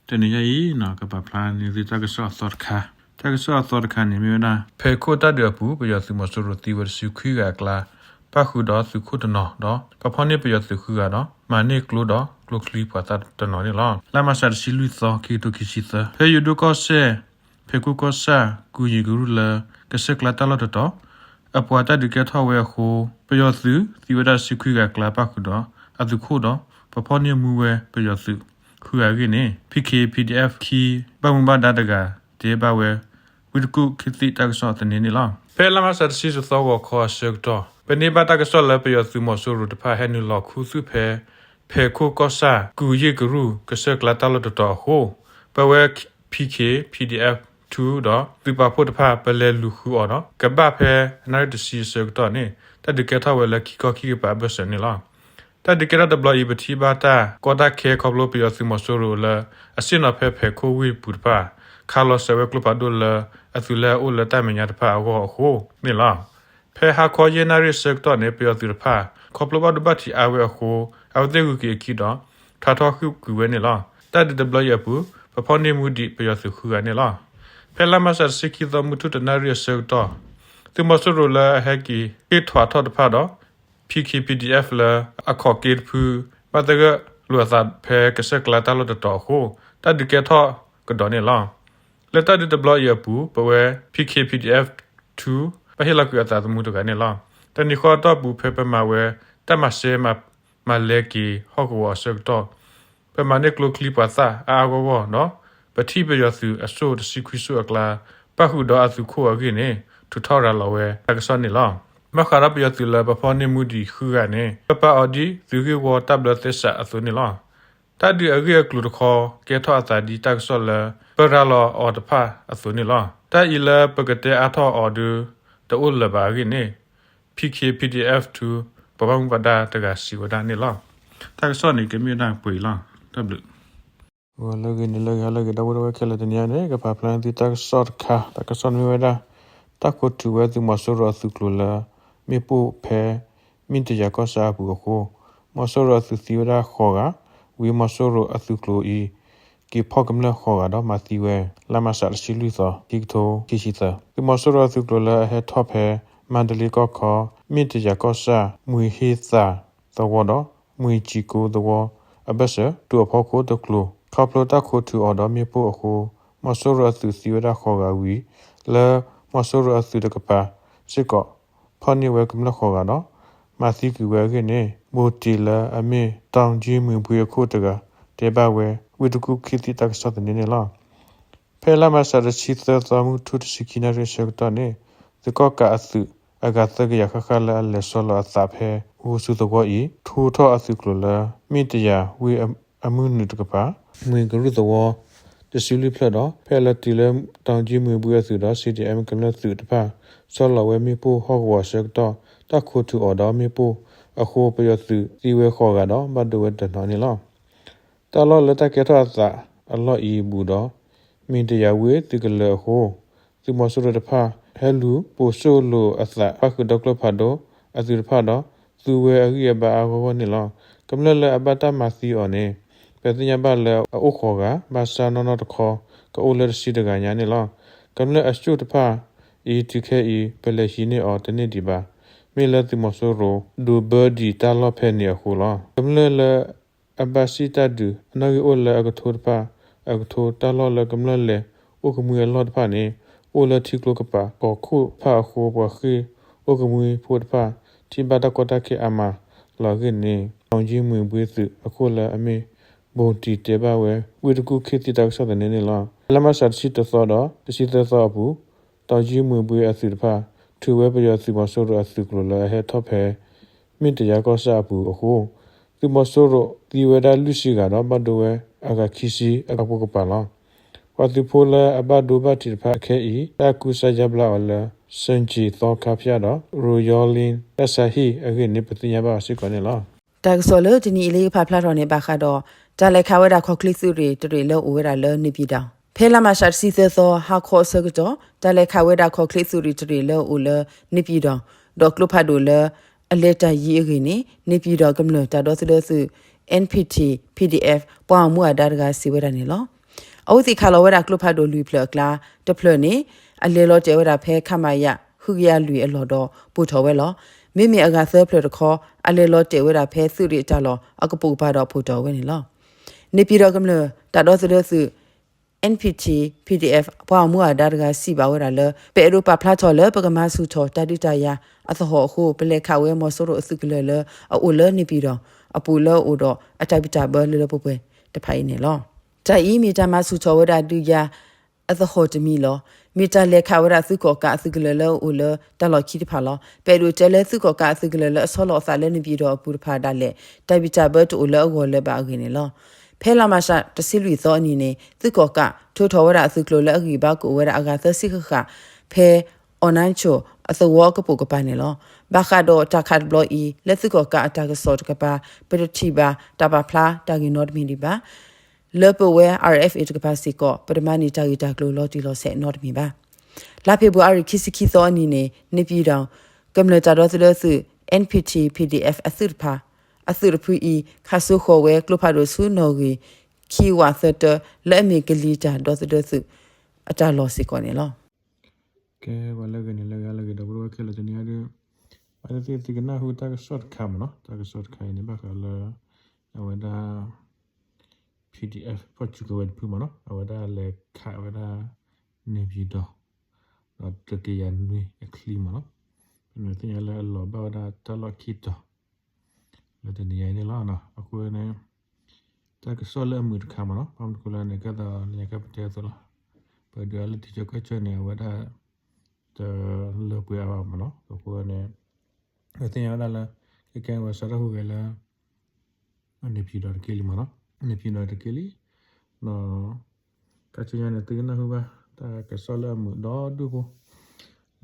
တနံၤညါအံၤ ကပာ်ဖျါန့ၢ်သုတၢ်ကစီၣ်အသီတခါ, တၢ်ကစီၣ်အသီတခါန့ၣ်မ့ၢ်ဝဲဒၣ် ဖဲခိၣ်တၢ်ဒုးအပူၤ ပယီၤသုးမီၤစိရိၤသံဝဲတဆံခွံဂၤအကျါ ပၣ်ဃုာ်ဒီးသုးခိၣ်တနီၤဒီး ပဖီၣ်န့ၢ်ပယီၤသုးဃုဂၤဒီး မၤန့ၢ်ကျိဒီးကျိချံပှၤသၣ်တနီၤန့ၣ်လီၤ. လါမးရှးတဆံလွံၢ်သီ ခံကထိခံဆံသၢ ဖဲယိၤဒိၣ်ကီၢ်စဲၣ် ဖဲခိၣ်ကီၢ်ဆၣ် ကူၤယံၤကရူၢ်လၢ ကစၢၢ်ကျါတၢ်လီၢ်တတီၤ အပှၤတၢ်ဒုးကဲထီၣ်ဝဲအဃိ ပယီၤသုးသံဝဲဒၣ်တဆံခွံဂၤအကျါ ပၣ်ဃုာ်ဒီးအသုးခိၣ်ဒီး ပဖီၣ်န့ၢ်မူဝဲပယီၤသုးဃုဂၤအဂ့ၢ်န့ၣ် ဖံခ့ ပီၣ်ဒံၣ်အဲၣ် ခံ ဘၣ်မူဘၣ်ဒါတဂၤ တဲဘၣ်ဝဲ ဝ့ၢ်တကူၣ်ခ့သံၣ်တၢ်ကစီၣ်သန့န့ၣ်လီၤ. ဖဲလါမးရှးတဆံတသီဂီၤခီအဆၢကတီၢ် ပန့ၢ်ဘၣ်တၢ်ကစီၣ်လၢပယီၤသုးမီၤစိရိၤတဖၣ်ဟဲနုာ်လီၤခူသူၣ်ဖဲ ဖဲခိၣ်ကီၢ်ဆၣ် ကူၤယံၤကရူၢ် ကစၢၢ်ကျါတၢ်လီၢ်တတီၤအဃိ ပဝဲ ဖံခ့ ပီၣ်ဒံၣ်အဲၣ် ထူဒီးသုးပာ်ဖှိၣ်တဖၣ် ပလဲၤလူၤဃုအီၤဒီး ကဘၣ်ဖဲနၣ်ရံၣ်တဆံအဆၢကတီၢ်န့ၣ် တၢ်ဒုးကဲထီၣ်ဝဲလၢခံခီခံကပၤအဘၢၣ်စၢၤန့ၣ်လီၤ. တၢ်ဒုးကဲထီၣ်တဘျီအံၤ ပထံၣ်ဘၣ်တၢ်ကီတၢ်ခဲခီဖျိပယီၤသုးမီၤစိရိၤလၢ အဆ့ၣ်နီၤဖဲဖဲခိၣ်ဝ့ၢ်ပူၤတဖၣ် ခးလီၤစၢၤဝဲကျိဖးဒိၣ်လၢ အသုးလၢအအိၣ်လၢတၢ်မဲာ်ညါတဖၣ်အဂီၢ်အဃိန့ၣ်လီၤ. ဖဲဟါခီယဲၢ်နၣ်ရံၣ်အဆၢကတီၢ်န့ၣ် ပယီၤသုးတဖၣ် ခီဖျိဘၣ်ဒိဘၣ်ထံးအါဝဲအဃိ အဝဲသ့ၣ်ဂုၤက့ၤအခံဒီး ထးထီၣ်ဟုၣ်ကွံာ်ဝဲန့ၣ်လီၤ. တၢ်ဒုးတဘျီအံၤအပူၤ ပဖီၣ်န့ၢ်မူဒံးပယီၤသုးဃုဂၤန့ၣ်လီၤ. ဖဲလါမးရှးတဆံခံသီ မုၢ်ထူၣ်တနၣ်ရံၣ်အဆၢကတီၢ် သုးမီၤစိရိၤလၢအဟဲက့ၤဟ့ၣ်ထွဲထီၣ်တဖၣ်ဒီး ဖံခ့ ပီၣ်ဒံၣ်အဲၣ် လၢအခီၣ်က့တဖု ဘၣ်သဂၢၢ်လိာ်အသးဖဲကစၢၢ်ကျါတၢ်လီၢ်တတီၤအဃိ တၢ်ဒုးကဲထီၣ်ကဒီးန့ၣ်လီၤ. လၢတၢ်ဒုးတဘျီအံၤအပူၤ ပဝဲ ဖံခ့ ပီၣ်ဒံၣ်အဲၣ် ထူ ဘၣ်ဟ့ၣ်လီၤကွံာ်အသးသမူတဂၤန့ၣ်လီၤ. တနံၤဃီအတီၢ်ပူၤ ဖဲပမၤဝဲတၢ်မၤစဲမၤလဲက့ၤဟီၣ်ကဝီၤအဆၢကတီၢ် ပမၤန့ၢ်ကျိချံပှၤသၣ်အါအါဂီၢ်ဂီၢ်ဒီး ပထံၣ်ပယီၤသုးအစိၣ်တဆံခွံစိၣ်အကျါ ပၣ်ဃုာ်ဒီးအသုးခိၣ်အဂ့ၢ်န့ၣ် ထုးထီၣ်ရၤလီၤဝဲတၢ်ကစီၣ်န့ၣ်လီၤ. ဘၣ်ဃးဒီးပယီၤသုးလၢပဖီၣ်န့ၢ်မူဒံးဃုဂၤန့ၣ် ပပာ်အီၤဒ်သုးဂ့ၢ်ဝီတၢ်ဘျၢသဲစးအသိးန့ၣ်လီၤ. တၢ်ဒုးအဂ့ၢ်အကျိၤတခီ ကဲထီၣ်အသးဒ်တၢ်ကစီၣ်လၢ ပရၤလီၤအီၤတဖၣ်အသိးန့ၣ်လီၤ. တၢ်အံၤလၢပကတဲအါထီၣ်အီၤဒု တအိၣ်လၢၤဘၣ်အဂ့ၢ်န့ၣ် ဖံခ့ ပီၣ်ဒံၣ်အဲၣ် ထူ ပှၤဘၣ်မူဘၣ်ဒါတဂၤစံးဝဲဒၣ်န့ၣ်လီၤ. တၢ်ကစီၣ်န့ၣ် ကမ့ၢ်ဝဲဒၣ်ပှဲၤအံၤလီၤ. တၢ်ဘျုး လၢဂ့ၤန့ၣ်လၢဂ့ၤ ဟါလၢဂ့ၤ ဒီပုၢ်ဝဲၢ်ခဲလၢာ် တနံၤအံၤန့ၣ် ကပာ်ဖျါန့ၢ်သုတၢ်ကစီၣ်တခါ တၢ်ကစီၣ်န့ၣ်မ့ၢ်ဝဲဒၣ် တၢ်ခိးထုးဝဲသုးမီၤစိရိၤအသုးကျိၤလၢ မ့ၣ်ပိၢ်ဖဲ မ့ၢ်တယၤကီၢ်ဆၣ်အပူၤအဃိ မီၤစိရိၤအသုးသံဝဲဒၣ်ဃိးဂၤ ဝံၤမီၤစိရိၤအသုးကျိၤအံၤ က့ၤဖီၣ်ကမျၢၢ်ဃိးဂၤဒီးမၤသံဝဲ လါမးရှးတဆံလွံၢ်သီ ခံကထိခံဆံသၢ သုးမီၤစိရိၤအသုးကျိၤလၢအဟဲထီၣ်ဖဲ မၤတလ့ကီၢ်ခီ မ့ၢ်တယၤကီၢ်ဆၣ် မှံဟ့သးသဝီဒီး မှံစံကိသဝီ အဘၢၣ်စၢၤ တုၤအဖီခိၣ်တကျိၤ ခီဖျိတၢ်ခိးထုးအီၤဒီးမ့ၣ်ပိၢ်အဃိ မီၤစိရိၤအသုးသံဝဲဒၣ်ဃိးဂၤဝံၤ လၢမီၤစိရိၤအသုးတကပၤစ့ၢ်ကီး ဖီၣ်န့ၢ်ဝဲကမျၢၢ်ဃိးဂၤဒီး မၤသံကွံာ်ဝဲအဂ့ၢ်န့ၣ် ဘိၣ်တံၣ်လၢအမ့ၢ် တောင်ကြီးမြွေဘုန်း အခိၣ်တဂၤ တဲဘၣ်ဝဲ ဝ့ၢ်တကူၣ်ခ့သံၣ်တၢ်ကစီၣ်သန့န့ၣ်လီၤ. ဖဲလါမးရှးတဆံသၢသီ မုၢ်ထူၣ်တဆံခံနၣ်ရံၣ်အဆၢကတီၢ်န့ၣ် သုးကီၣ်ကးအသုး အဂၤသၢကယၤဃၣ်ဃၣ်လၢအလဲၤဆီလီၤအသးဖဲ ဂူၤဆူၣ်သဝီအံၤ ထိထီၣ်အသုးကျိၤလၢ မ့ၢ်တယၤဝ့ၢ်အမုၢ်နုာ်တကပၤ မှံကရူၢ်သဝီ တဆံလွံၢ်ဖျၢၣ်ဒီး ဖဲအလီၤတုၤလၢ တောင်ကြီးမြွေဘုန်း အသုးဒီး CDM ကမျၢၢ်သုးတဖၣ် ဆီလီၤဝဲမ့ၣ်ပိၢ်ဟီၣ်ကဝီၤအဆၢကတီၢ် တၢ်ခိးထုးအီၤဒီးမ့ၣ်ပိၢ်အဃိ ပယီၤသုးသံဝဲဃိးဂၤဒီး ဘၣ်ဒိဝဲတနီၤန့ၣ်လီၤ. တၢ်လီၢ်လၢတၢ်ကဲထီၣ်အသးအလီၢ်အံၤအဘူးဒီး မ့ၢ်တယၤဝ့ၢ်သုးကလၢၤအဃိ သုးမီၤစိရိၤတဖၣ် ဟဲလူၤပိာ်စိၣ်လိာ်အသး ပၣ်ဃုာ်ဒီကျိဖးဒိၣ်အသုးတဖၣ်ဒီး သူဝဲအဂံၢ်အဘါအါဂီၢ်ဂီၢ်န့ၣ်လီၤ. ကမျၢၢ်လၢအဘၣ်တၢ်မၤသံအီၤန့ၣ် ပသ့ၣ်ညါဘၣ်လၢအအိၣ်ဃိးဂၤ ဘၣ်ဆၣ်နီၢ်နီၢ်တခီ ကအိၣ်လၢတဆံတဂၤညါန့ၣ်လီၤ. ကမျၢၢ်အစိၣ်တဖၣ်အံၤတုၤခဲအံၤ ပလဲၤဟံးန့ၢ်အီၤတန့ၢ်ဒံးဘၣ်. မ့ၢ်လၢသုးမီၤစိရိၤ ဒိးဘၢဒံးတၢ်လီၢ်ဖဲန့ၣ်အဃိလီၤ. ကမျၢၢ်လၢ အဘၣ်စံၣ်တၢ်ဒုး အနီၣ်ဂံၢ်အိၣ်လၢအကထိတဖၣ် အကထိတၢ်လီၢ်လၢကမျၢၢ်လဲၤအိၣ်ကမှံအလီၢ်တဖၣ်န့ၣ် အိၣ်လၢထံကျိကပၤ ကီၢ်ခိၣ်တဖၣ်အဃိ ပှၤဃ့ၢ်အိၣ်ကမှံဖိတဖၣ် ထံၣ်ဘၣ်တၢ်ကီတၢ်ခဲအါမးလီၤအဂ့ၢ်န့ၣ် တောင်ကြီးမြွေဘုန်း သုးအခိၣ်လၢအမ့ၢ် ဘိၣ်တံၣ် တဲဘၣ်ဝဲ ဝ့ၢ်တကူၣ်ခ့သံၣ်တၢ်ကစီၣ်သန့န့ၣ်လီၤ. ဖဲလါမးရှးတဆံတသီဒီး တဆံသၢသီအပူၤ တောင်ကြီးမြွေဘုန်းအသုးတဖၣ် ထုးဝဲပယီၤသုးမီၤစိရိၤအသုးကျိၤလၢအဟဲထီၣ်ဖဲ မ့ၢ်တယၤကီၢ်ဆၣ်အပူၤအဃိ သုးမီၤစိရိၤသံဝဲဒၣ်လွံၢ်ဆံဂၤဒီး ဘၣ်ဒိဝဲအဂၤခံဆံအပူၤကပၤလီၤ. ပှၤသုးဖိလၢအဘၣ်ဒိဘၣ်ထံးတဖၣ်အခဲအံၤ တၢ်ကူစါယါဘျါအီၤလၢ စၢၣ်ကၠံၣ်သီခါဖၠၣ်ဒီး ရိယီလ့ တၢ်ဆါဟံၣ်အဂ့ၢ်န့ၣ် ပသ့ၣ်ညါဘၣ်အီၤစ့ၢ်ကီးန့ၣ်လီၤ. တၢ်ကစီၣ်လၢတနံၤအံၤလၢယကဖးဖျါထီၣ်န့ၣ် ဘၣ်ဃးဒီး တၢ်လဲၤခးဝဲဒၣ်ခီၣ်ချ့သုးရ့ၣ်တရ့ၣ်လၢအိၣ်ဝဲဒၣ်လၢ နေပြည်တော် ဖဲလါမးရှးတဆံသၢသီ ဟါခီအဆၢကတီၢ် တၢ်လဲၤခးဝဲဒၣ်ခီၣ်ချ့သုးရ့ၣ်တရ့ၣ်လၢအိၣ်လၢ နေပြည်တော် ဒီးကျိဖးဒိၣ်လၢ အလဲၤတၢ်ယံၤအဂ့ၢ်န့ၣ် နေပြည်တော် ကမျၢၢ်တၢ်ဒီသဒၢသုး NPT PDF ပှၤအမူအဒါတဂၤစံးဝဲဒၣ်န့ၣ်လီၤ. အဝဲသ့ၣ်ခးလီၤဝဲဒၣ်ကျိဖးဒိၣ်လွံၢ်ဖျၢၣ်အကျါ တဖျၢၣ်န့ၣ် အလဲၤလီၤတဲာ်ဝဲဒၣ်ဖဲ ခမရ ဃုကယၤလွံၢ်အလီၢ်ဒီးပိာ်ထီၣ်ဝဲလီၤ. မ့မ့ၢ်အဂၤသၢဖျၢၣ်တခီ အလဲၤလီၤတဲာ်ဝဲဒၣ်ဖဲသုးရ့ၣ်အတၢ်လီၢ်အကပိာ်ကပၤဒီးပိာ်ထီၣ်ဝဲန့ၣ်လီၤ. န့ၣ်ပၠံၣ်တီၣ်ကမျၢၢ်တၢ်ဒီသဒၢသုး NPT PDF ပှၤအမူအဒါတဂၤစံးဘၣ်ဝဲဒၣ်လၢ ပအဲၣ်ဒိးပာ်ဖျါထီၣ်လၢပကမၤဆူၣ်ထီၣ်တၢ်ဒုးတၢ်ယၤအသဟီၣ်အဃိ ပလဲၤခးဝဲမီၤစိရိၤအသုးကလၢၤလၢအအိၣ်လၢန့ၣ်ပၠံၣ်တီၣ်အပူၤလၢအအိၣ်ဒီးအတၢ်ဘံၣ်တၢ်ဘၢလၢလၢပှဲၤပှဲၤတဖၣ်အံၤန့ၣ်လီၤ. တၢ်အံၤမ့ၢ်တၢ်မၤဆူၣ်ထီၣ်ဝဲဒၣ်ဒုးယၤအသဟီၣ်တမံၤလီၤ. မ့ၢ်တၢ်လဲၤခးဝဲဒၣ်သုးကီၣ်ကးအသုးကလၢၤလၢအအိၣ်လၢတၢ်လီၢ်ခံတဖၣ်လီၤ. ပအဲၣ်ဒိးတဲလၢသုးကီၣ်ကးအသုးကလၢၤလၢအဆီလီၤအသးလၢန့ၣ်ပၠံၣ်တီၣ်အပူၤတဖၣ်ဒၣ်လဲာ် တၢ်ဘံၣ်တၢ်ဘၢတအိၣ်လၢအဂီၢ်လၢၤဘၣ်အဂ့ၢ်န့ၣ်လီၤ. ဖဲလါမးရှးတဆံလွံၢ်သီအနံၤန့ၣ် သုးကီၣ်ကးထိထီၣ်ဝဲဒၣ်အသုးကျိၤလၢအဂံၢ်ဘါကအိၣ်ဝဲဒၣ်အဂၤသၢဆံဃၣ်ဃၣ် ဖဲ အီၣ်နၢဆိၣ် အသဝီကပိာ်ကပၤန့ၣ်လီၤ. ဘၣ်ဃးဒီးတၢ်ခးတဘျီအံၤ လၢသုးကီၣ်ကးအတၢ်ကစီၣ်တကပၤ ပတထံၣ်ဘၣ်တၢ်ပာ်ဖျါတၢ်ဂ့ၢ်နီတမံၤဒံးဘၣ်. လၢပဝဲ RFA တကပၤစ့ၢ်ကီး ပတမၤန့ၢ်တၢ်ဂ့ၢ်တၢ်ကျိၤလီၤတံၢ်လီၤဆဲးနီတမံၤဘၣ်. လါဖ့ၤဘြူၤအါရံၤခံဆံခံသီအနံၤန့ၣ် န့ၣ်ပၠံၣ်တီၣ်ကမျၢၢ်တၢ်ဒီသဒၢသုး NPT PDF အသုးတဖၣ် အသုးတဖုအံၤ ခးစိဃီၤဝဲကျိဖးဒိၣ်ဆူနီၣ်ဂံၢ် ခံဝးသၢတၢ လၢအမ့ၢ်ကလံၤတၢ်ဒီသဒၢသုးအတၢ်လီၢ်စ့ၢ်ကီးန့ၣ်လီၤ. ကဲပှၤလၢအဂ့ၤန့ၣ်လၢအဂ့ၤ လၢဂ့ၤဒီပုၢ်ဝဲၢ်ခဲလၢာ်တနံၤအံၤဒီး ဘၣ်သ့ၣ်သ့ၣ်သုကနၢ်ဟူတၢ်ကစီၣ်တခါမ့ၢ်နီၤ, တၢ်ကစီၣ်တခါအံၤန့ၣ် ဘၣ်ဃးလၢ အဝဲဒၣ် PDF ဖီၣ်စုကဝဲၤတဖုမ့ၢ်နီၤ, အဝဲဒၣ်လဲၤခးဝဲဒၣ် န့ၣ်ပၠံၣ်တီၣ် ဒီးတကယၤနွံအချံမ့ၢ်နီၤ, ပမ့ၢ်သ့ၣ်ညါလၢအလီၤဘၣ်ဝဲဒၣ်တၢ်လီၢ်ခံတီၤ လၢတနံၤအံၤန့ၣ်လီၤ. အဃိန့ၣ် တၢ်ကစီၣ်လၢအမုာ်တခါမ့ၢ်နီၤ, ဘၣ်မနုၤအဃိလဲၣ်န့ၣ် ကဲသိးလၢညါခါပတဲအသိးလီၤ, ပဒုးအါလၢထံဆၢကီၢ်ဆၢန့ၣ် အဝဲဒၣ် တလၢပှဲၤအါဘၣ်မ့ၢ်နီၤ, အဃိန့ၣ် ပသ့ၣ်ညါဝဲဒၣ်လၢ ခဲကဲဝဲစးထီၣ်ဟူးဂဲၤလၢ န့ၣ်ပၠံၣ်တီၣ်တက့ၢ်လံမ့ၢ်နီၤ, န့ၣ်ပၠံၣ်တီၣ်တက့ၢ်လံ, ဒီး ခါဆူညါန့ၣ် သုကနၢ်ဟူဘၣ် တၢ်ကစီၣ်လၢအမုာ်ဒီဒူၣ်ဖိ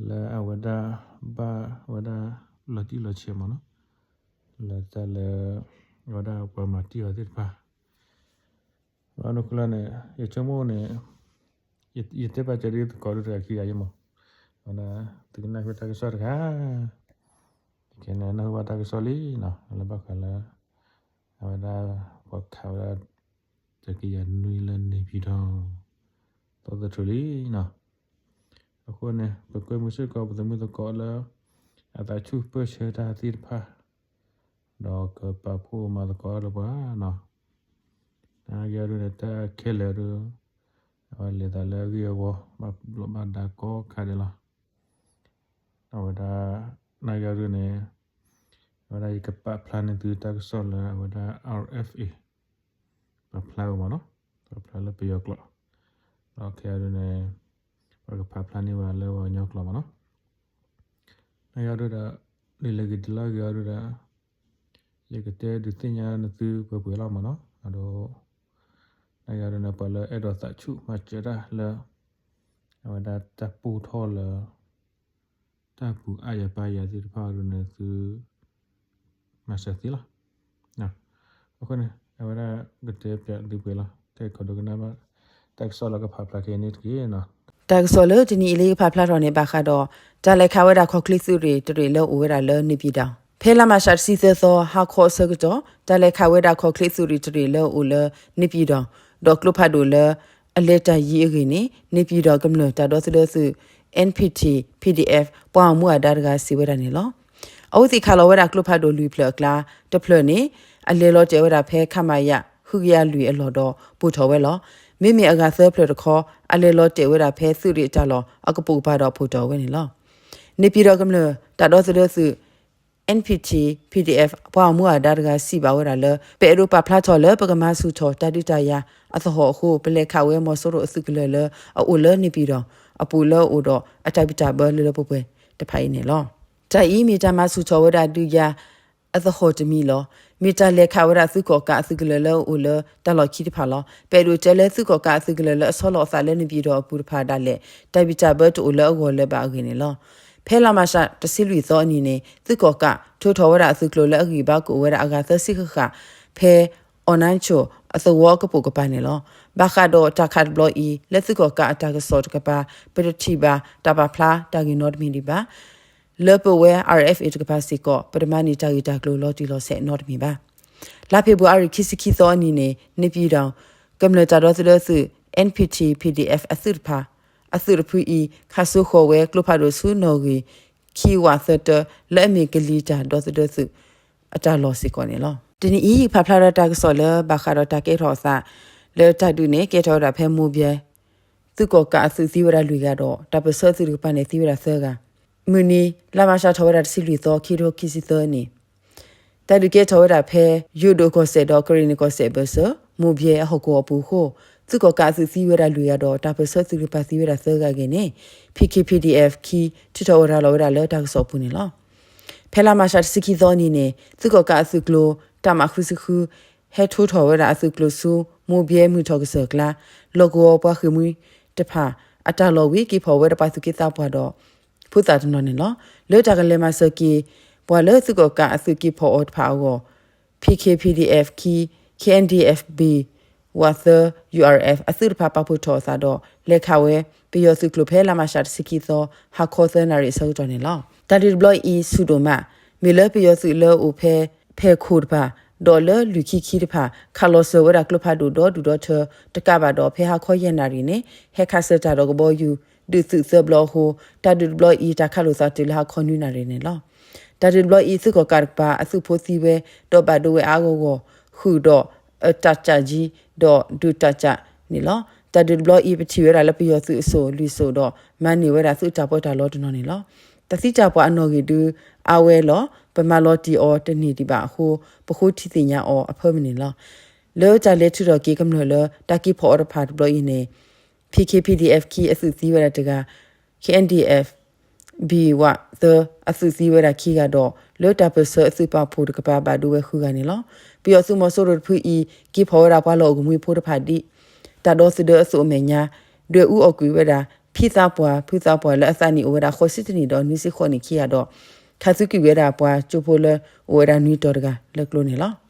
လၢအဝဲဒၣ် ဘၣ်ဝဲဒၣ်လီၤတံၢ်လီၤဆဲးမ့ၢ်နီၤ, လၢတၢ်လၢ အဝဲဒၣ်ပှၤမၤတံၢ်အီၤသ့ၣ်တဖၣ် ဘၣ်မနုၤအဃိလဲၣ်န့ၣ် ယဆိကမိၣ်န့ၣ် ယတဲပာ်စၢၤဒ်သကိးဒ်တဂၤခံဂၤယဲမ့ၢ်, အဝဲဒၣ် သုကနၢ်ဟူတၢ်ကစီၣ်တခါ, ခဲန့ၣ်နၢ်ဟူဘၣ်တၢ်ကစီၣ်လံနီၤ, လၢဘၣ်ဃးလၢ အဝဲဒၣ် ပှၤခးဝဲဒၣ် တကယၤနွံလၢန့ၣ်ပၠံၣ်တီၣ် သီသထူလံနီၤ, အဃိန့ၣ် ပကွဲမုာ်စ့ၢ်ကီးပသုးမုၢ်သကိးလၢ အသးဆူၣ်ပၢၢ်ဆၢတၢ်သ့ၣ်တဖၣ် ဒီးကပာ်ဖှိၣ်မၤသကိးဒီးပှၤနီၤ, နာ်က့အဒိန့ၣ် တၢ်ခဲလၢာ်ဒီး အဝဲလဲၤသးလၢအဂ့ၢ်အဝီ ဘၣ်ဘျီးဘၣ်ဒါကိးခါဒဲးလီၤ. အဝဲဒၣ် နာ်က့အဒိန့ၣ် အဝဲဒၣ်ယကပာ်ဖျါန့ၢ်သုတၢ်ကစီၣ်လၢအဝဲဒၣ် RFA ပာ်ဖျါဝဲမ့ၢ်နီၤ, ပာ်ဖျါလၢပယီၤကျိာ်, ဒီးခဲအံၤဒ်န့ၣ် ပကပာ်ဖျါန့ၢ်ဝဲလၢပှၤကညီကျိာ်မ့ၢ်နီၤ, နာ်က့အဒိဒီး ဒ်လဲၣ်ဂ့ၤဒ်လဲၣ်ဂ့ၤအဒိဒီး ယကတဲဒုးသ့ၣ်ညါနသုပှဲၤပှဲၤလီၤမ့ၢ်နီၤ, အဒိ နာ်က့အဒိန့ၣ် ပှၤလၢအဲၣ်ဒိးသးဆူၣ်မၤစၢၤတၢ်လၢ အဝဲဒၣ်တၢ်ပိၢ်ထီၣ်လၢ တၢ်ပူၤအါယၤပါယၤသ့ၣ်တဖၣ်အဒိန့ၣ် သု မၤစၢၤသ့လီၤ. အဃိန့ၣ် အဝဲဒၣ်ကတဲပၠးသုပှဲၤလီၤ, တဲခီဒိကနၣ်ဘၣ် တၢ်ကစီၣ်လၢကဖးဖျါခဲအံၤန့ၣ်တက့ၢ်နီၤ. တၢ်ကစီၣ်လၢတနံၤအံၤလၢယကဖးဖျါထီၣ်န့ၣ် ဘၣ်ဃးဒီး တၢ်လဲၤခးဝဲဒၣ်ခီၣ်ချ့သုးရ့ၣ်တရ့ၣ်လၢအိၣ်ဝဲဒၣ်လၢန့ၣ်ပၠံၣ်တီၣ် ဖဲလါမးရှးတဆံသၢသီ ဟါခီအဆၢကတီၢ် တၢ်လဲၤခးဝဲဒၣ်ခီၣ်ချ့သုးရ့ၣ်တရ့ၣ်လၢအိၣ်လၢန့ၣ်ပၠံၣ်တီၣ် ဒီးကျိဖးဒိၣ်လၢအလဲၤတၢ်ယံၤအဂ့ၢ်န့ၣ် န့ၣ်ပၠံၣ်တီၣ်ကမျၢၢ်တၢ်ဒီသဒၢသုး NPT PDF ပှၤအမူအဒါတဂၤစံးဝဲဒၣ်န့ၣ်လီၤ. အဝဲသ့ၣ်ခးလီၤဝဲဒၣ်ကျိဖးဒိၣ်လွံၢ်ဖျၢၣ်အကျါ တဖျၢၣ်န့ၣ် အလဲၤလီၤတဲာ်ဝဲဒၣ်ဖဲ ခမရ ဃုကယၤလွံၢ်အလီၢ်ဒီးပိာ်ထီၣ်ဝဲလီၤ. မ့မ့ၢ်အဂၤသၢဖျၢၣ်တခီ အလဲၤလီၤတဲာ်ဝဲဒၣ်ဖဲသုးရ့ၣ်အတၢ်လီၢ်အကပိာ်ကပၤဒီးပိာ်ထီၣ်ဝဲန့ၣ်လီၤ. န့ၣ်ပၠံၣ်တီၣ်ကမျၢၢ်တၢ်ဒီသဒၢသုး NPT PDF ပှၤအမူအဒါတဂၤစံးဘၣ်ဝဲဒၣ်လၢ ပအဲၣ်ဒိးပာ်ဖျါထီၣ်လၢပကမၤဆူၣ်ထီၣ်တၢ်ဒုးတၢ်ယၤအသဟီၣ်အဃိ ပလဲၤခးဝဲမီၤစိရိၤအသုးကလၢၤလၢအအိၣ်လၢန့ၣ်ပၠံၣ်တီၣ်အပူၤလၢအအိၣ်ဒီး အတၢ်ဘံၣ်တၢ်ဘၢလၢလၢပှဲၤပှဲၤတဖၣ်အံၤန့ၣ်လီၤ. တၢ်အံၤမ့ၢ်တၢ်မၤဆူၣ်ထီၣ်ဝဲဒၣ်ဒုးယၤအသဟီၣ်တမံၤလီၤ. မ့ၢ်တၢ်လဲၤခးဝဲဒၣ်သုးကီၣ်ကးအသုးကလၢၤလၢအအိၣ်လၢတၢ်လီၢ်ခံတဖၣ်လီၤ. ပအဲၣ်ဒိးတဲလၢသုးကီၣ်ကးအသုးကလၢၤလၢအဆီလီၤအသးလၢန့ၣ်ပၠံၣ်တီၣ်အပူၤတဖၣ်ဒၣ်လဲာ် တၢ်ဘံၣ်တၢ်ဘၢတအိၣ်လၢအဂီၢ်လၢၤဘၣ်အဂ့ၢ်န့ၣ်လီၤ. ဖဲလါမးရှးတဆံလွံၢ်သီအနံၤန့ၣ် သုးကီၣ်ကး ထိထီၣ်ဝဲဒၣ်အသုးကျိၤလၢအဂံၢ်ဘါကအိၣ်ဝဲဒၣ်အဂၤသၢဆံဃၣ်ဃၣ် ဖဲ အီၣ်နၢဆိၣ် အသဝီအကပိာ်ကပၤန့ၣ်လီၤ. ဘၣ်ဃးဒီးတၢ်ခးတဘျီအံၤ လၢသုးကီၣ်ကးအတၢ်ကစီၣ်တကပၤ ပတထံၣ်ဘၣ်တၢ်ပာ်ဖျါတၢ်ဂ့ၢ်နီတမံၤဒံးဘၣ်. လၢပဝဲ RFA တကပၤစ့ၢ်ကီး ပတမၤန့ၢ်တၢ်ဂ့ၢ်တၢ်ကျိၤလီၤတံၢ်လီၤဆဲးနီတမံၤဘၣ်. လါဖ့ၤဘြူၤအါရံၤခံဆံခံသီအနံၤန့ၣ် န့ၣ်ပၠံၣ်တီၣ်ကမျၢၢ်တၢ်ဒီသဒၢသုး NPT PDF အသုးတဖၣ် အသုးတဖုအံၤ ခးစိဃီၤဝဲကျိဖးဒိၣ်ဆူနီၣ်ဂံၢ် ခံဝးသၢတၢ လၢအမ့ၢ်ကလံၤတၢ်ဒီသဒၢသုး အတၢ်လီၢ်စ့ၢ်ကီးန့ၣ်လီၤ. တနံၤအံၤ ဖးဖျါဒီးတၢ်ကစီၣ်လၢဘၣ်ဃးဒီးတၢ်ကဲထီၣ်အသး လၢတၢ်ဒုးန့ၣ် ကဲထီၣ်ဝဲဒၣ်ဖဲမိၢ်ဘဲ သုးကီၣ်ကးအသုးသံဝဲဒၣ်လွံၢ်ဂၤဒီး တၢ်ပၢၢ်ဆၢသုးတကပၤန့ၣ်သံဝဲဒၣ်သၢဂၤ. မုၢ်နံၤ လါမၤရှးထီၣ်ဝဲဒၣ်တဆံလွံၢ်သီ ခံကထိခံဆံသၢနံၣ် တၢ်ဒုးကဲထီၣ်ဝဲဒၣ်ဖဲ ယိၣ်ဒိၣ်ကီၢ်စဲၣ်ဒီးကရ့ၣ်နံၣ်ကီၢ်စဲၣ်ဘၢၣ်စၢၤ မိၢ်ဘဲအဟီၣ်ကဝီၤအပူၤအဃိ သုးကီၣ်ကးအသုးသံဝဲဒၣ်လွံၢ်ဂၤဒီး တၢ်ပၢၢ်ဆၢသုးတကပၤသံဝဲဒၣ်သၢဂၤအဂ့ၢ်န့ၣ် PKPDF ခံ ထုးထီၣ်ဝဲဒၣ်လီၤဝဲဒၣ်လၢတၢ်ကစီၣ်အပူၤန့ၣ်လီၤ. ဖဲလါမၤရှးတဆံခံသီနံၤန့ၣ် သုးကီၣ်ကးအသုးကျိၤ တၢ်မၤဃုဆံဃု ဟဲထိထီၣ်ဝဲဒၣ်အသုးကျိၤဆူ မိၢ်ဘဲမုၢ်ထီၣ်ကစၢၢ်ကျါ လီၢ်ကဝီၤပှၤဃ့ၢ်မှံတဖၣ် အတၢ်လီၢ်ဝံၤ က့ၤဖီၣ်ဝဲဒၣ်ပှၤသူၣ်က့သးပှၢ်ဒီး ဖိသၣ်တနီၤန့ၣ်လီၤ. လၢတၢ်ကလဲၤမၤစၢၤက့ၤ ပှၤလၢသုးကီၣ်ကးအသုးက့ၤဖီၣ်အီၤတဖၣ်အဂီၢ် PKPDF ခံ KNDF B ဝးသၢ URF အသုးတဖၣ်ပာ်ဖှိၣ်ထီၣ်အသးဒီး လဲၤခးဝဲ ပယီၤသုးကျိၤဖဲလါမၤရှးတဆံခံသီ ဟါခီသၢနၣ်ရံၣ်အဆၢကတီၢ်န့ၣ်လီၤ. တၢ်ဒုးတဘျီအံၤဆူၣ်ဒိၣ်မး မ့ၢ်လၢပယီၤသုးလၢအိၣ်ဖဲ ဖဲၣ်ခိၣ်တဖၣ် ဒီးလၢလွံၢ်ခံခံတဖၣ် ခးလီၤစၢၤဝဲဒၣ်ကျိဖးဒိၣ်ဒီဒူၣ်ဒီထၢ တကးဘၣ်ဒီး ဖဲဟါခီယဲၢ်နၣ်ရံၣ်န့ၣ် ဟဲခးစၢၤတၢ်ဒီးကဘီယူၤ ဒုးသုးသၢဘျီအဃိ တၢ်ဒုးတဘျီအံၤ တၢ်ခးလိာ်သးတုၤလၢဟါခီနွံနၣ်ရံၣ်န့ၣ်လီၤ. တၢ်ဒုးတဘျီအံၤ သုးကီၣ်ကးတကပၤ အသုးဖိသံဝဲ ဒီးဘၣ်ဒိဝဲအါအါဂီၢ်ဂီၢ် ဃုာ်ဒီး အတၢ်ကၠးကၠံ ဒီးဒုးတၢ်ကၠးန့ၣ်လီၤ. တၢ်ဒုးတဘျီအံၤ ပထံၣ်ဝဲဒၣ်လၢပယီၤသုးအစိၣ်လွံၢ်စိၣ်ဒီး မၤန့ၢ်ဝဲဒၣ်သုးတၢ်ပီးတၢ်လီတနီၤန့ၣ်လီၤ. တၢ်သံတၢ်ပှၢ်အနီၣ်ဂံၢ်ဒုး အါဝဲလီၤ. ပမၤလီၤတံၢ်အီၤတန့ၢ်ဒံးဘၣ်အဃိ ပဃိထံသ့ၣ်ညါအီၤအဖၢမုၢ်န့ၣ်လီၤ. လၢတၢ်လဲၤထုးထီၣ်က့ၤကမျၢၢ်လၢ တၢ်က့ၤဖီၣ်အီၤတဖၣ်တဘျီအံၤန့ၣ် PKPDF ခံ အသုးသံဝဲဒၣ်တဂၤ, KNDF B ဝးသၢ အသုးသံဝဲဒၣ်ခံဂၤဒီး လၢတၢ်ပၢၢ်ဆၢအသုးပာ်ဖှိၣ်တကပၤ ဘၣ်ဒိဝဲဃုဂၤန့ၣ်လီၤ. ပယီၤသုးမီၤစိရိၤတဖုအံၤ က့ၤဖီၣ်ဝဲဒၣ်ပှၤလီၢ်အိၣ်ကမှံဖိတဖၣ်ဒ် တၢ်ဒီသဒၢအသိးအမဲာ်ညါ ဒွဲၣ်အူအီၣ်ကွံာ်ဝဲဒၣ် ဖံသးပှၢ် ဖုသးပှၢ်လၢအသးနံၣ်အိၣ်ဝဲဒၣ်ဃိးဆံတနံၣ်ဒီးနွံဆံဃိးနံၣ်ခံဂၤဒီး ခးသံကွံာ်ဝဲဒၣ်ပှၤကၠိဖိလၢအိၣ်ဝဲဒၣ်နွံတီၤတဂၤလၢကျိန့ၣ်လီၤ.